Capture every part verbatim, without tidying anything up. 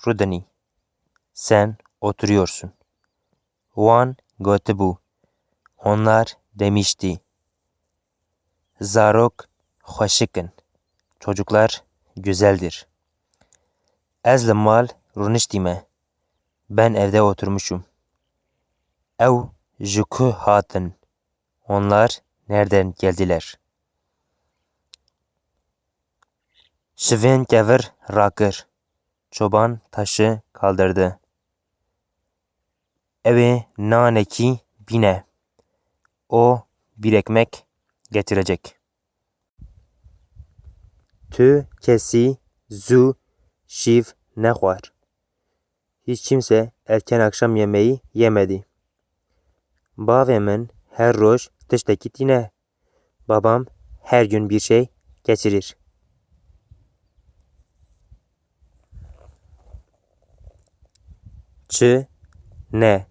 rûdinî. Sen oturuyorsun. Wan gotibû. Onlar demişti. Zarok xweşik in. Çocuklar güzeldir. Ez li mal rûniştîme. Ben evde oturmuşum. Ew ji ku hatin? Onlar nereden geldiler? Şivên kevir rakir. Çoban taşı kaldırdı. Ew ê nanekî bîne. O bir ekmek getirecek. Tu kesî zû şîv nexwar. Hiç kimse erken akşam yemeği yemedi. Bavê min her roj tiştekî tîne. Babam her gün bir şey geçirir. Çi? Ne?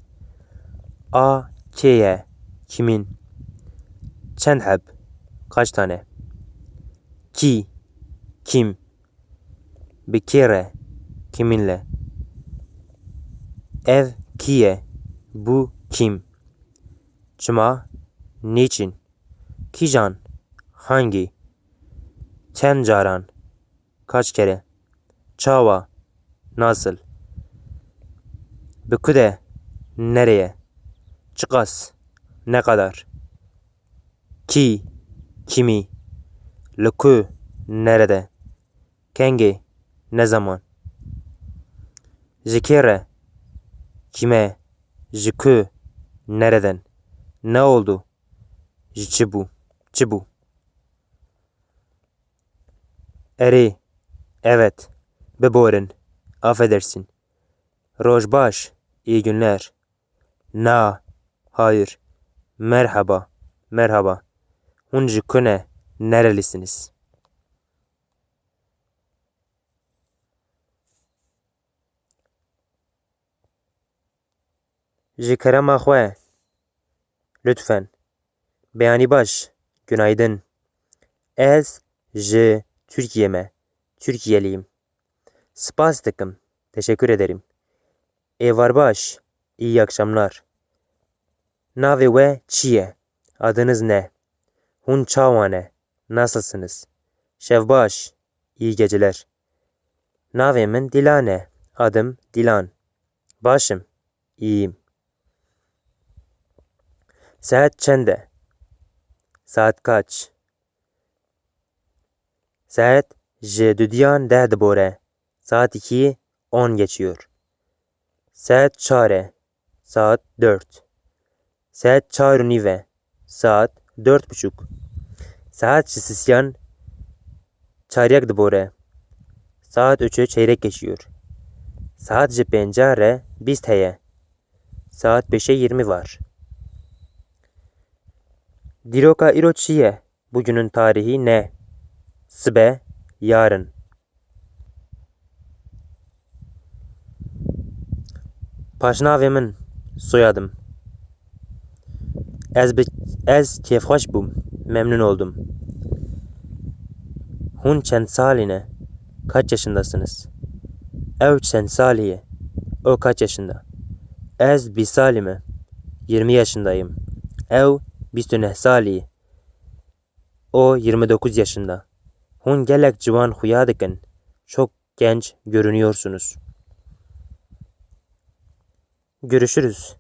A kê ye? Kimin? Çend heb? Kaç tane? Kî? Kim? Bi kê re? Kiminle? Ev kî ye? Bu kim? Çima? Niçin? Kîjan? Hangi? Çend caran? Kaç kere? Çawa? Nasıl? Bi ku de? Nereye? Çiqas? Ne kadar? Kî? Kimî? Li ku? Nerede? Kengê? Ne zaman? Ji kê re? Kime? Ji ku? Nereden? Ne oldu? Ji çi bû? Çi bû? Erê, evet, biborin, affedersin. Roj baş, iyi günler. Na, hayır. Merhaba, merhaba. Hûn ji ku ne? Nerelisiniz? Ji kerema xwe. Lütfen. Beyanî baş. Günaydın. Ez ji Türkiye me. Türkiyeliyim. Spas dikim. Teşekkür ederim. Êvar baş. İyi akşamlar. Navê we çi ye? Adınız ne? Hûn çawa ne? Nasılsınız? Şev baş. İyi geceler. Navê min Dilan e. Adım Dilan. Başım. İyiyim. Saet çend e? Saat kaç? Saet ji dudiyan deh dibore. Saat iki on geçiyor. Saet çar e. Saat dört. Saet çar û nîv e. Saat dört buçuk. Saet ji sisiyan çaryek dibore. Saat üçü çeyrek geçiyor. Saat ji pênca re bîst heye. Saat beşe yirmi var. Dîroka îro çi ye? Bugünün tarihi ne? Sibe, yarın. Paşnavê min, soyadım. Ez bi, ez kêfxweş bûm, memnun oldum. Hûn çend salî ne? Kaç yaşındasınız? Ew çend salî ye? O kaç yaşında? Ez bîst salî me. Yirmi yaşındayım. Ew bîst û neh salî ye. O yirmi dokuz yaşında. Hûn gelek ciwan xuya dikin. Çok genç görünüyorsunuz. Görüşürüz.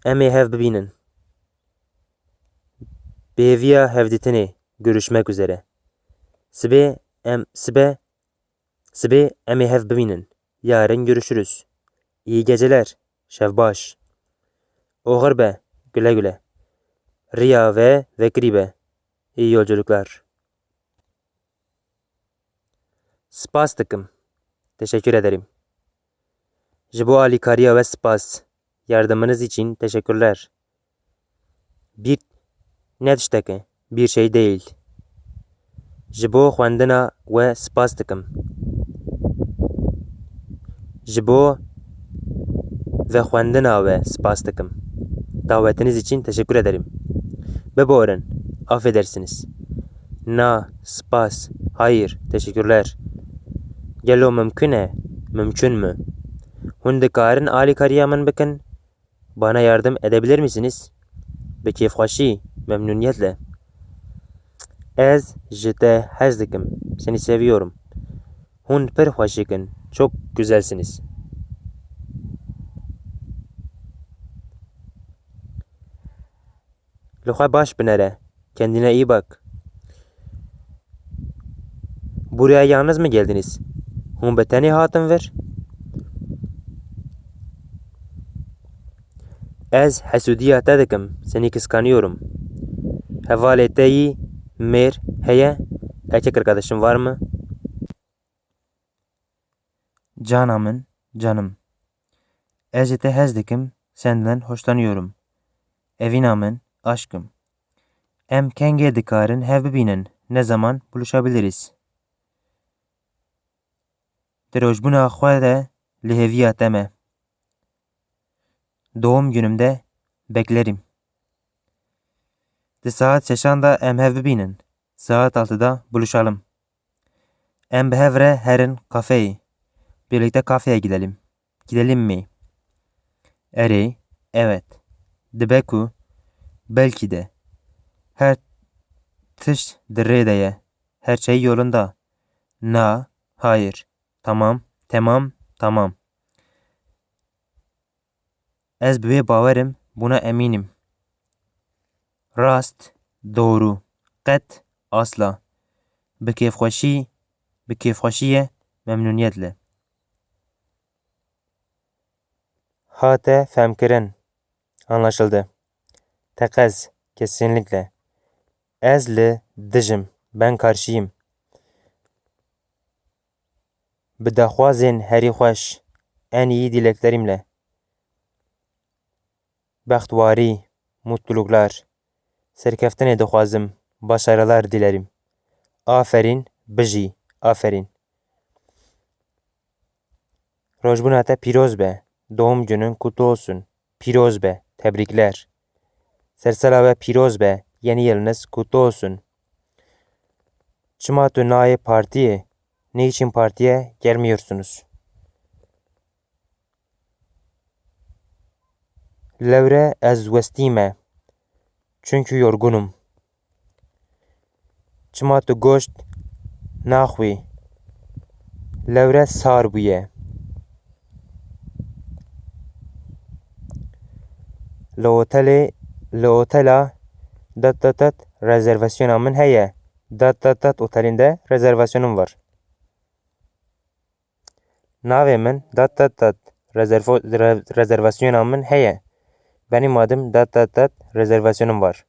Em ê hev bibînin. Bi hêviya hevdîtinê, görüşmek üzere. Sibê em, sibe, sibê em ê hev bibînin. Yarın görüşürüz. İyi geceler. Şev baş. Oxir be. Güle güle. Riya ve vekirî be. İyi yolculuklar. Spas dikim. Teşekkür ederim. Ji bo alîkariya we spas. Yardımınız için teşekkürler. Bir, ne tişteke, bir şey değil. Ji bo xwendina we spas dikim. Ji bo vexwendina we spas dikim. Davetiniz için teşekkür ederim. Biborin, affedersiniz. Na, spas, hayır, teşekkürler. Gelo mimkun e Mümkün mü? Hûn dikarin alîkariya min bikin? Bana yardım edebilir misiniz? Bi kêfxweşî, memnuniyetle. Ez ji te hez dikim. Seni seviyorum. Hûn pir xweşik in. Çok güzelsiniz. Li xwe baş binere. Kendine iyi bak. Buraya yalnız mı geldiniz? Hûn bi tenê hatin vir? Ez hesûdiya te dikim. Seni kıskanıyorum. Hevalê te yî mêr heye? Erkek arkadaşın var mı? Cana min, canım. Ez ji te hez dikim, senden hoşlanıyorum. Evîna min, aşkım. Em kengê dikarin hev bibînin, ne zaman buluşabiliriz? Di rojbûna xwe de li hêviya te me. Doğum günümde beklerim. Di saet şeşan de em hev bibînin. Saat altıda buluşalım. Em bi hev re herin kafeyê. Birlikte kafeye gidelim. Gidelim mi? Erê, evet. Dibe ku, belki de. Her tişt di rê de ye. Her şey yolunda. Na, hayır. Tamam, tamam, tamam. Ez bi wê bawer im, bûna emîn im. Rast, doğru, qet, asla. Bi kêfxweşî, bi kêfxweşî ye, memnuniyetle. Hate femkirin, anlaşıldı. Teqez, kesinlikle. Ez li dijim, ben karşıyım. Bi daxwazên herî xweş, en iyi dileklerimle. Bextwarî, mutluluklar. Serkeftinê dixwazim, başarılar dilerim. Aferin, bijî, aferin. Rojbûna te pîroz be. Doğum günün kutlu olsun. Pîroz be. Tebrikler. Sersela we pîroz be. Yeni yılınız kutlu olsun. Çima tu nayê partiyê? Niçin partiye gelmiyorsunuz? Lewre ez westî me. Çünkü yorgunum. Çima tu goşt naxwî? Lewre sar bûye. Li otelê, li otela dat dat dat rezervasyona min heye. Dat dat dat otelinde rezervasyonum var. Navê min dat dat dat rezervo-, re-, rezervasyona min heye. Benim adım dat dat dat rezervasyonum var.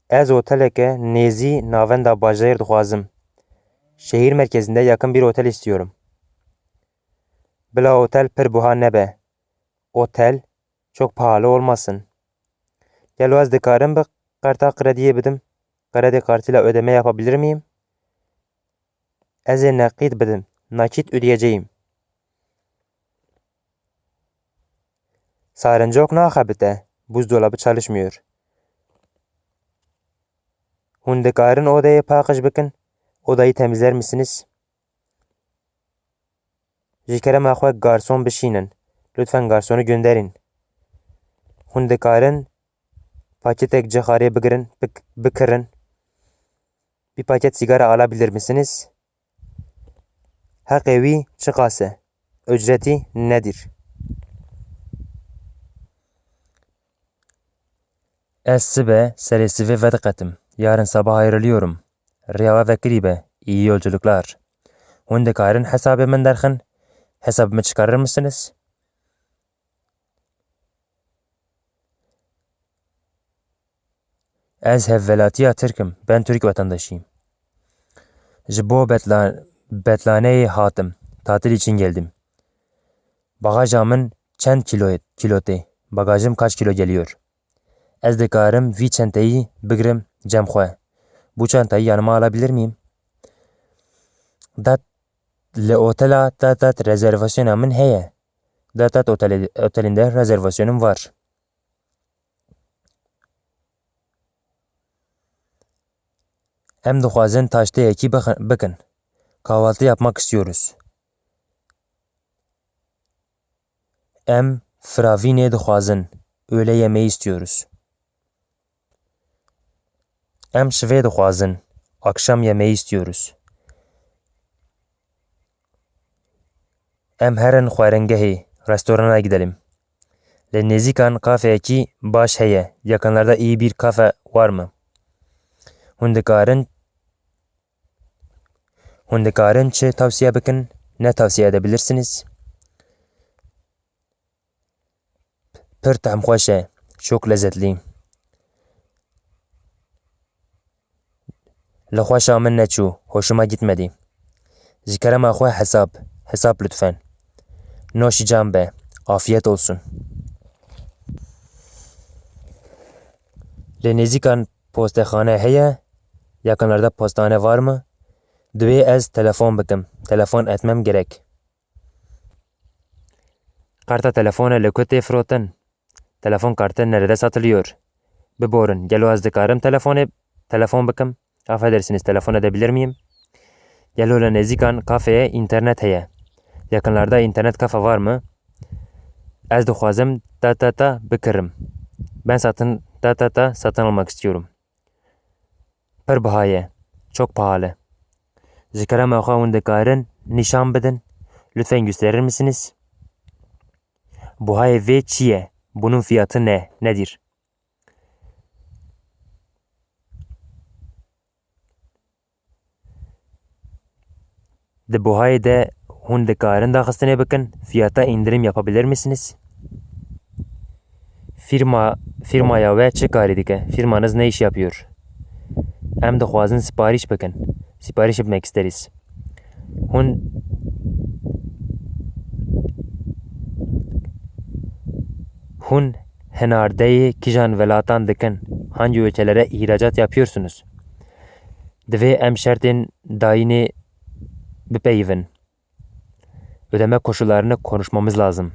Ez oteleke nêzî navenda bajêr dixwazim. Şehir merkezinde yakın bir otel istiyorum. Bila otel pir buha nebe. Otel çok pahalı olmasın. Gelo ez dikarim bi karta krediyê bidim? Kredi kartıyla ödeme yapabilir miyim? Ez ê neqît bidim. Nakit ödeyeceğim. Sarincok naxebite. Buzdolabı çalışmıyor. Hûn dikarin odayı paqij bikin? Odayı temizler misiniz? Ji kerema xwe garson bişînin. Lütfen garsonu gönderin. Hûn dikarin paketek cixarê bigirin, bik-, bikirin? Bir paket sigara alabilir misiniz? Heqê wî çiqas e? Ücreti nedir? Ez sibe serê sivê vediqetim. Yarın sabah ayrılıyorum. Riya we vekirî be. İyi yolculuklar. Hûn dikarin hesabê min derxin? Hesabımı çıkarır mısınız? Ez hevvelatiya Tirk im. Ben Türk vatandaşıyım. Ji bo Betla-, Betlaneyê hatim. Tatil için geldim. Bagaja min çend kilo, kilo tê? Bagajım kaç kilo geliyor? Ez dikarim vî çenteyî bigrim cem xwe? Bu çantayı yanıma alabilir miyim? Dat li otela dat dat rezervasyona min heye. Dat dat oteli-, otelinde rezervasyonum var. Em dixwazin taşteyekî bixin-, bikin. Kahvaltı yapmak istiyoruz. Em firavînê dixwazin. Öğle yemeği istiyoruz. Em şivê dixwazin. Akşam yemeği istiyoruz. Em herin xwaringehê, restorana gidelim. Li nêzîkan kafeyekî baş heye. Yakınlarda iyi bir kafe var mı? Hûn dikarin, hûn dikarin çi tavsiye bikin? Ne tavsiye edebilirsiniz? Pir tehm xweş e. Çok lezzetli. Li xweşa min neçû, hoşuma gitmedi. Ji kerema xwe hesap, hesap lütfen. Noşî can be, afiyet olsun. Li nêzîkan postexane heye, yakınlarda postane var mı? Divê ez telefon bikim, telefon etmem gerek. Karta telefona li ku tê firotin? Telefon kartı nerede satılıyor? Biborin, gelo ez dikarim telefone, telefon bikim? Affedersiniz, telefon edebilir miyim? Gelo li nêzîkan kafeye internet heye? Yakınlarda internet kafe var mı? Ez dixwazim ta ta ta bikirim. Ben satın ta ta ta satın almak istiyorum. Pir biha ye. Çok pahalı. Ji kerema xwe hûn dikarin nîşan bidin? Lütfen gösterir misiniz? Buhayê vê çi ye? Bunun fiyatı ne? Nedir? Di buhayê de hûn dikarin daxistinê bikin? Fiyata indirim yapabilir misiniz? Firma, firmaya we çi karî dike? Firmanız ne iş yapıyor? Em dixwazin sipariş bikin. Sipariş etmek isteriz. Hûn, hûn hinardeyê kîjan welatan dikin? Hangi ülkelere ihracat yapıyorsunuz? Divê em şertên dayînê bipeyivin. Ödeme koşullarını konuşmamız lazım.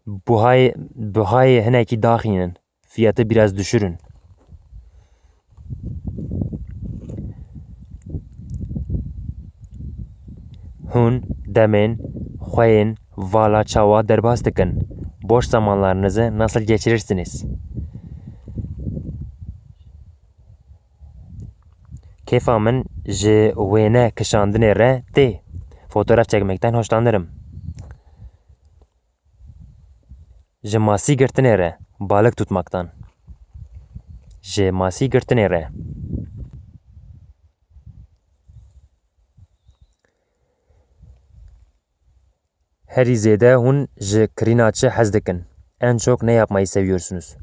Buhay, buhayê hinekî daxînin. Fiyatı biraz düşürün. Hûn demên xwe yên vala çawa derbas dikin? Boş zamanlarınızı nasıl geçirirsiniz? Kêfa min ji wêne kişandinê re tê. Fotoğraf çekmekten hoşlanırım. Ji masî girtinê re, balık tutmaktan. Ji masî girtinê re. Herî zêde hûn ji kirîna çi hez dikin? En çok ne yapmayı seviyorsunuz?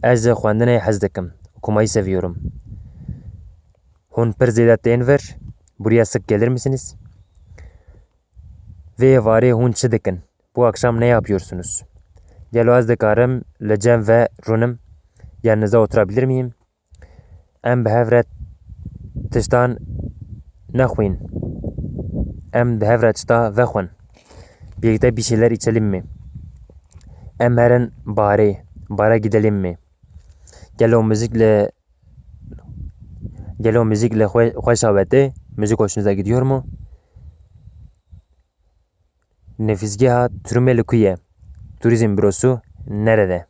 Ez ji xwendinê hez dikim. Okumayı seviyorum. Hûn pir zêde tên vir? Buraya sık gelir misiniz? Vê êvarê hûn çi dikin? Bu akşam ne yapıyorsunuz? Gelo ez dikarim li cem ve rûnim? Yanınızda oturabilir miyim? Em bi hev re tiştan nexwîn. Em bi hev re tişta vexwin. Birlikte bir şeyler içelim mi? Em herin barê, bara gidelim mi? Gelo müzik li, gelo müzik li xwe, xweş avete? Müzik hoşunuza gidiyor mu? Nefisgeha Trumê li ku ye? Turizm bürosu nerede?